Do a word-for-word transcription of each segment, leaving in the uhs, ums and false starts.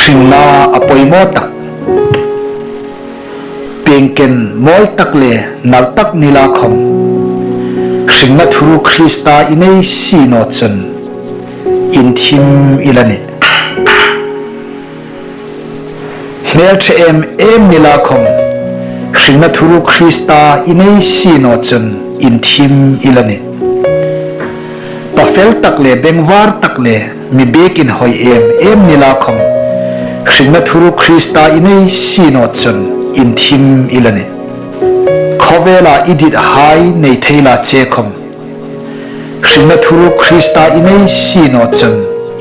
Hringna a poimaw tak. Piengken mawi tak le nal tak ni la khawm, hringna thuruk Krista i nei si naw chun inthim i la nih. Hmel ṭhe em em ni la khawm, hringna thuruk Krista i nei si naw chun inthim i la nih. Pa fel tak le bengvar tak le mi biekin hawi em em ni la khawm, hringna thuruk Krista i nei si naw chun inthim i la nih. Khawvela i dit hai nei thei la che khawm, hringna thuruk Krista i nei si naw chun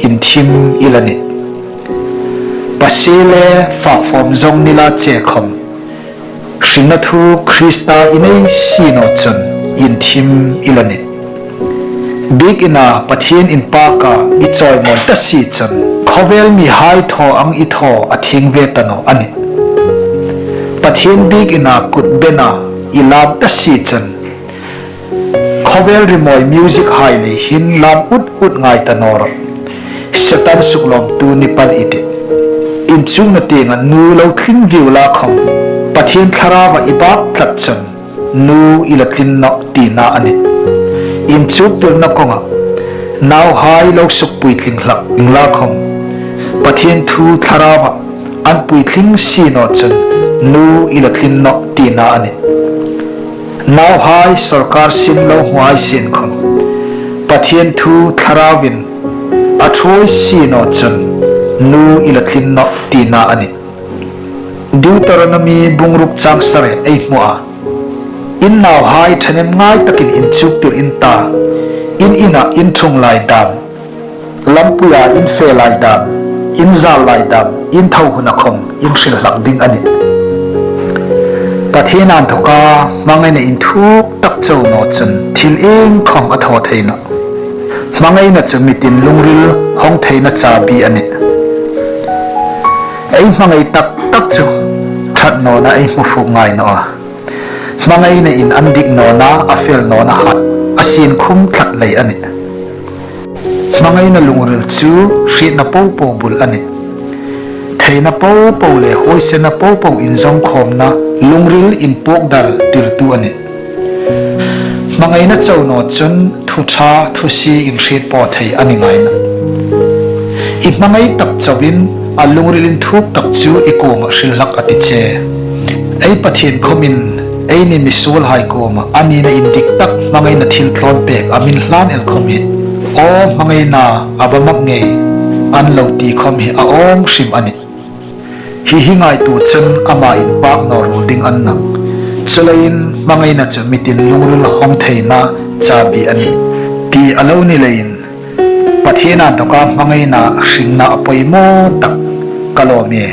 inthim i la nih. Pa sie le fa fawm zawng ni la che khawm, hringna thuruk Krista i nei si naw chun inthim i la nih. Biekina Pathien inpaka i chawimawi ta si chun, khawvel mihai thaw ang i thaw a thieng ve ta naw a nih. Pathien biekina kut bena i lam ta si chun, khawvel rimawi music hai lei hin lam ut ut ngai ta naw rawh. Setan suklawmtu ni pal i tih. Inchukna tienga nu lo tling viu la khawm, Pathien Thlaraua i bak tlat chun nu i la tlin nawh tina a nih. Inchuktirna kawnga nauhai lo sukpuitling hlak ding la khawm, Pathien thu Thlaraua an puitling si naw chun nu i la tlin nawh tina a nih. Nauhai sawrkar sin lo hmu hai sien khawm, Pathien thu Thlarauin a ṭhuoi si naw chun nu i la tlin nawh tina a nih. Deuteronomy bung ruk chang sari ei hmu a, in nauhai ṭhahnem ngai takin inchuktir in ta, in ina in ṭhung lai dam, lampuia in fe lai dam, in zal lai dam, in tho huna khawm in hril hlak ding a nih. Pathien inthawka hmangaina inthuk tak chau naw chun thil iengkhawm a thaw thei nawh. Hmangaina chu mitin lungril hawng theina chabi a nih. Ei hmangai tak tak chu ṭhat nawna ei hmu fuk ngai naw a. Hmangaina in an dik nawna a fel nawna hat a sin khum tlat lei a nih. Hmangaina lungril chu hrietna popo bul a nih. Theina popo le huoisena popo inzawm khawmna lungril inpuok dar tirtu a nih. Hmangaina chau naw chun thu ṭha thu sie inhriet po thei a ni ngai nawh. I hmangai tak chauin a lungril inthuk tak chu i kuoma hril hlak a ti che. Ei Pathien khawmin eini misuolhai kuoma a nina indik tak hmangaina thil tlawn pek a min hlan el khawm hi, aw hmangaina a va mak ngei an lo ti khawm hi a awng hrim a nih. Hi hi ngaituo chun ama inpak naw ruol ding a ni nawh. Chuleiin hmangaina chu mitin lungril hawng theina chabi a nih ti a lo ni leiin, Pathien inthawka hmangaina hringna a poimaw tak ka lawm e.